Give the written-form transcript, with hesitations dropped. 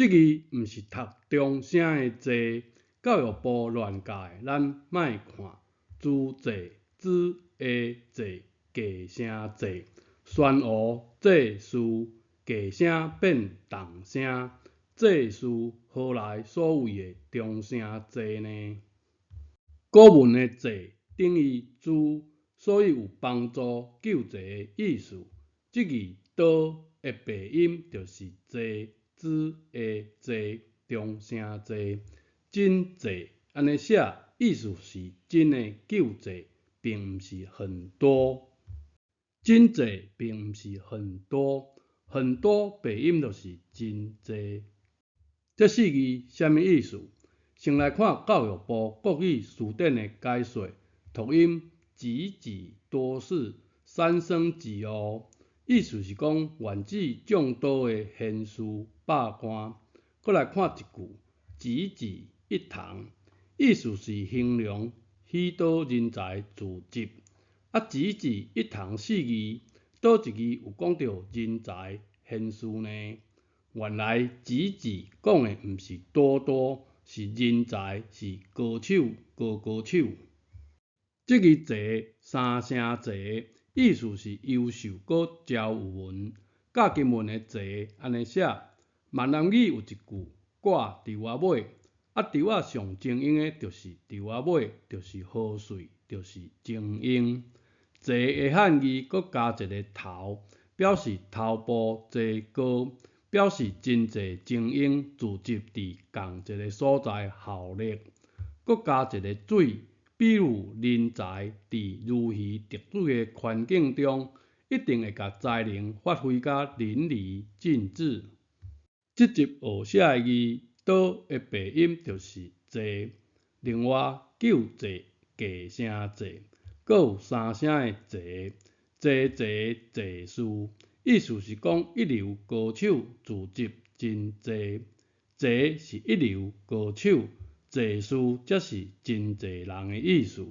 這字毋是讀中聲的濟，教育部亂教的，咱莫看。諸濟、子、下濟、假聲濟，宣訛濟事，假聲變重聲，濟事何來所謂的中聲濟呢？古文的濟等於諸，所以有幫助、救濟的意思。這字多的白音就是濟、子、下濟、中聲濟，真濟按呢寫，意思是真的救濟，並毋是很多。真濟並毋是很多，很多白音就是真濟。這四字啥物意思？先來看教育部國語辭典的解說，讀音濟濟多是三聲字哦，意思是講原指眾多的賢士百官。閣來看一句，濟濟一堂，意思是形容許多人才聚集。啊，濟濟一堂四字，佗一字有講著人才賢士呢？原來濟濟講的毋是多多，是人才，是高手，高高手。這字濟三聲濟，意思是優秀閣招有文。甲金文的濟按呢寫，閩南語有一句掛坩仔尾，啊坩仔上精英的就是坩仔尾，就是好穗，就是精英。濟的漢字閣加一个頭，表示頭部濟高，表示真濟精英聚集佇仝一个所在效力。閣加一个水，比喻人才佇如魚得水的環境中，一定會共才能發揮甲淋漓盡致。這集學寫的字，多的白音就是濟，另外救濟假聲濟，閣有三聲的濟，濟濟濟事，意思是講一流高手聚集真濟，濟是一流高手，濟事則是真濟人的意思。